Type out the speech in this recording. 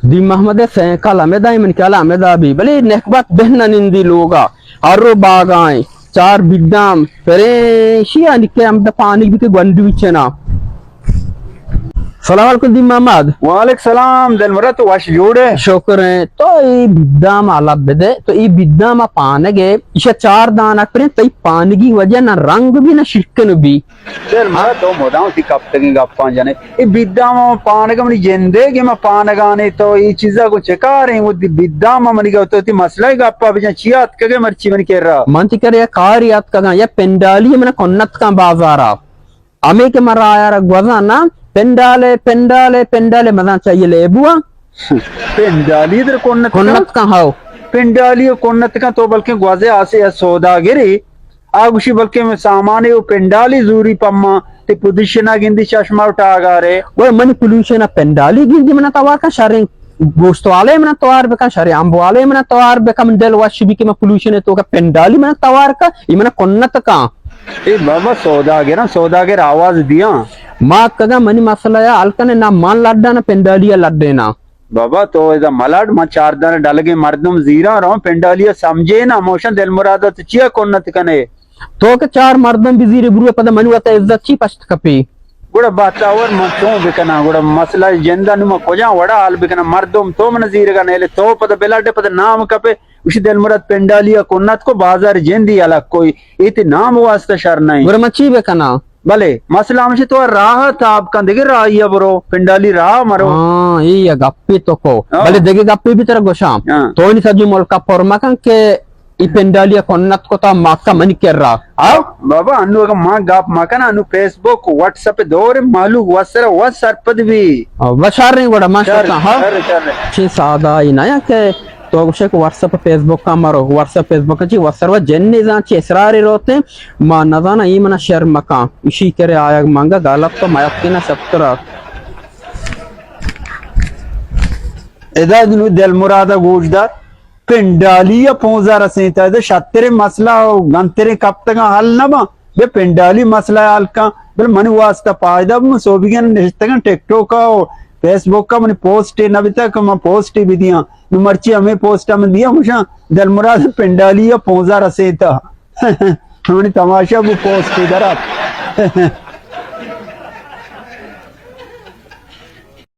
دین محمد ءِ سائیکل ہمدا، من خیال ہمدا بی، بلے نکبت بہ نہ نندی لوگا، ہر رو باگائیں، چار بیدام پریں، شی آنی کہ ہمدا پانک بی کہ گونڈو چنا۔ سلام علیکم دین محمد۔ وعلیکم سلام دلمراد، تو وش جوڑ ئے؟ شکر ایں۔ تو ای بیدام آلا بدے، تو ای بیدام پانگ ئے، ایشا چار دانک پریں، تئی پانگی وجہ نہ رنگ بی نہ شرکن بی۔ دلمراد، تو مدام تی کپتگیں گپاں جنے۔ اے بیدام پانگ منی جندے کہ من پانگانے، تو اے چیزا گوں چے کاریں؟ وہ دی بیدام منی گپ، تو تی مسئلہ گپا بجن، چی آتکگے مرچی منی کرا؟ من تی کرا یک کاری آتکگاں، یک پنڈالی من کنت کن بازارا۔ ہمے کہ من راہ آرا گوزاں نا، پنڈالے، پنڈالے، پنڈالے، مزاں چاہیے لیبو آں۔ پنڈالی در کنت کن؟ کنت کن، ہاؤ۔ پنڈالی کنت کن، تو بلکیں گوزے آسے یا سوداگرے، آ گوشی بلکیں من سامانے و پنڈالی زوری پما، تے پوزیشن ءَ گندی چشمہ و ٹاگارے۔ گڑا منی پوزیشن ءَ پنڈالی گندی من توار کن شریں۔ گوشت والے من توار بکن، شریں امب والے من توار بکن، من دل وش بی کہ من پوزیشن ءِ توکا پنڈالی من توار کن، ای من کنت کن۔ اے بابا سوداگراں، سوداگر آواز دیاں۔ ما کگا منی مسئلہ یا حل کنے، نہ من لڈا نہ پنڈالی ءَ لڈے نا۔ بابا تو ادا ملڈ، من چار دان ڈلگیں مردم زیراں رواں، پنڈالی ءَ سمجھے نا، موشن دل مراد تو چیا کنت کنے؟ تو کہ چار مردم بزیرے برو پدا منی وتا عزت چی پشت کپی؟ گڑا باتاور من چون بکناں؟ گڑا مسئلہ جندا نو من کجا وڑا حل بکناں؟ مردم تو من زیرگا نیلے، تو پدا بلڈ پدا نام کپے، اسی دل مراد پنڈالی ءَ کنت کو بازار جندی الگ کوئی، ایتی نام واسطہ شر نہیں۔ گڑا من چی بکناں؟ بلے مسئلہ ہمشی تو راہ تاب کن، دگہ راہی ءَ برو، پنڈالی راہ مرو۔ ہاں، اے یک گپے تو کو۔ ہاں۔ بلے دگہ گپے بھی ترا گوشاں۔ ہاں۔ تو نی سجی ملک ءَ پر مکن کہ ای پنڈالی ءَ کنت کتا مکہ منی کرا۔ ہاں؟ بابا، انو اگر ما گپ مکن، انو فیس بک، واٹس ایپ دور، مالوک وسر و سرپد بھی۔ ہاں، بشار نہیں گوڑا، ما شر، شکا، ہاں؟ شر، شر۔ چی سادہ ای نہ کہ تو گوشے کہ واٹس ایپ فیس بک ءَ مرو، واٹس ایپ فیس بک ءَ چی وسر و جن نزان چی اسرار روتے، ما نزاناں، ای منا شر مکاں، اشی کرے آیگ منگا غلط تو میت کنا شترا۔ ادا نو دل مرادا گوش دار، پنڈالی ءَ پونزا رسینتا، ادا شتریں مسئلہ و گنتریں کپتگاں حل نہ باں، بے پنڈالی مسئلہ حل کن، بل منی واسطہ فائدہ بی، من سوبیگن نشتگن ٹک ٹوک ءَ و فیس بک ءَ منی پوسٹ نہ بیتا کہ من پوسٹ بدیاں، نو مرچی ہمیں پوسٹ ءَ من دیاں، گوشاں دل مراد پنڈالی ءَ پونزا رسینتا۔ منی تماشا بو پوسٹ در ات۔